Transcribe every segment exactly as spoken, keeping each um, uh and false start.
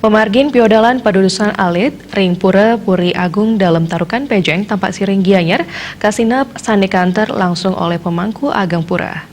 Pemargin piodalan padudusan alit ring Pura Puri Agung Dalem Tarukan Pejeng Tampak Siring Gianyar kasineb sane kanter langsung oleh pemangku ageng pura.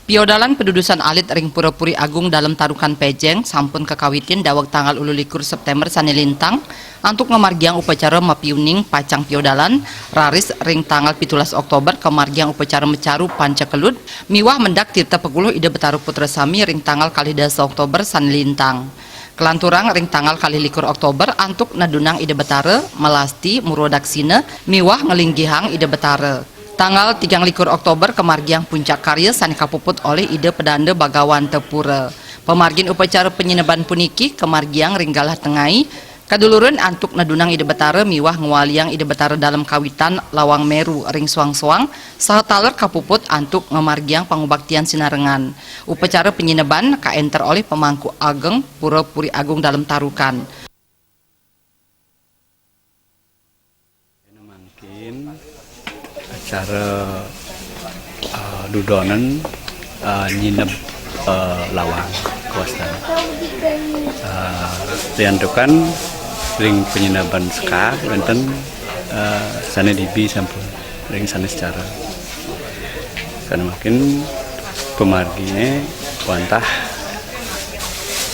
Piodalan padudusan alit ring Pura Puri Agung Dalem Tarukan Pejeng sampun kakawitin daweg tanggal ulu likur September sane lintang antuk ngamargiang upacara mapiuning pacang piodalan, raris ring tanggal pitulas Oktober kamargiang upacara macaru pancakelud miwah mendak tirta paguluh Ida Betara Putra sami ring tanggal kalih dasa Oktober sane lintang. Kelanturang ring tanggal kalih likur Oktober antuk nedunang Ida Betara, melasti murwa daksina miwah ngelinggihang Ida Betara. Tanggal tigang likur Oktober kamargiang puncak karya sane kapuput olih Ida Pedanda Bagawanta Pura. Pamargin upacara panyineban puniki kamargiang ring Galah Tengai, kaduluran antuk nedunang Ida Betara miwah ngwaliang Ida Betara Dalem Kawitan Lawang Meru ring soang-soang, saha taler kapuput antuk ngamargiang pangubaktian sinarengan. Upacara panyineban kaenter olih pemangku ageng Pura Puri Agung Dalem Tarukan. Mangkin acara, eh, dudonen, eh, nyineb, eh, lawang kawastane. Eh, riantukan ring panyineban sekar wenten, eh, sane dibi sampun ring sane secara. Sane mangkin pamargine wantah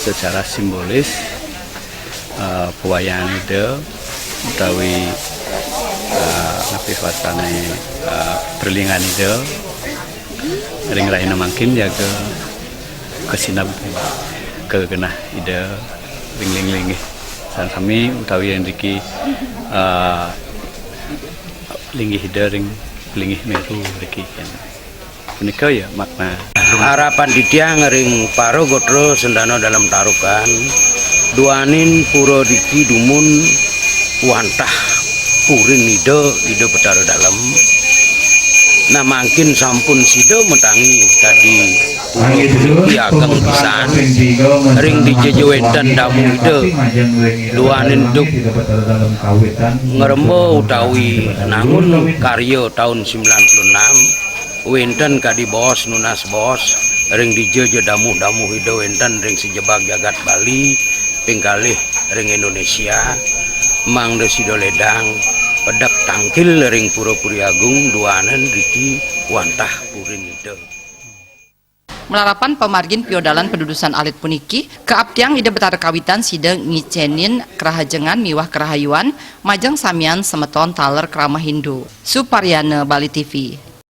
secara simbolis, eh, pawayangan Ida utawi, eh, napi wastane, eh, prelingan Ida ring rahina mangkin jaga kasineb kagenah Ida ring linggih-linggih sami utawi ring riki, eh, linggih Ida ring linggih Meru riki kan. Punika ya makna. Harapan titiang ring para gotra sendana Dalem Tarukan, duaning pura diki dumun wantah purin Ida, Ida Betara Dalem. Nah, mangkin sampun sida matangi kadi pura puniki ageng pisan. Ring dija ja wenten damuh Ida, duaning duk ngremba utawi nangun karya taun sembilan puluh enam. Wenten kadi baos nunas baos, ring dija ja damuh-damuh Ida wenten ring sajebag jagat Bali, ping kalih ring Indonesia, mangda sida ledang pedek tangkil ring Pura Puri Agung duaning riki wantah purin Ida. Malarapan pamargin piodalan padudusan alit puniki, kaaptiang Ida Betara Kawitan sida ngicenin kerahajengan miwah kerahayuan majeng samian semeton taler krama Hindu. Suparyana, Bali T V.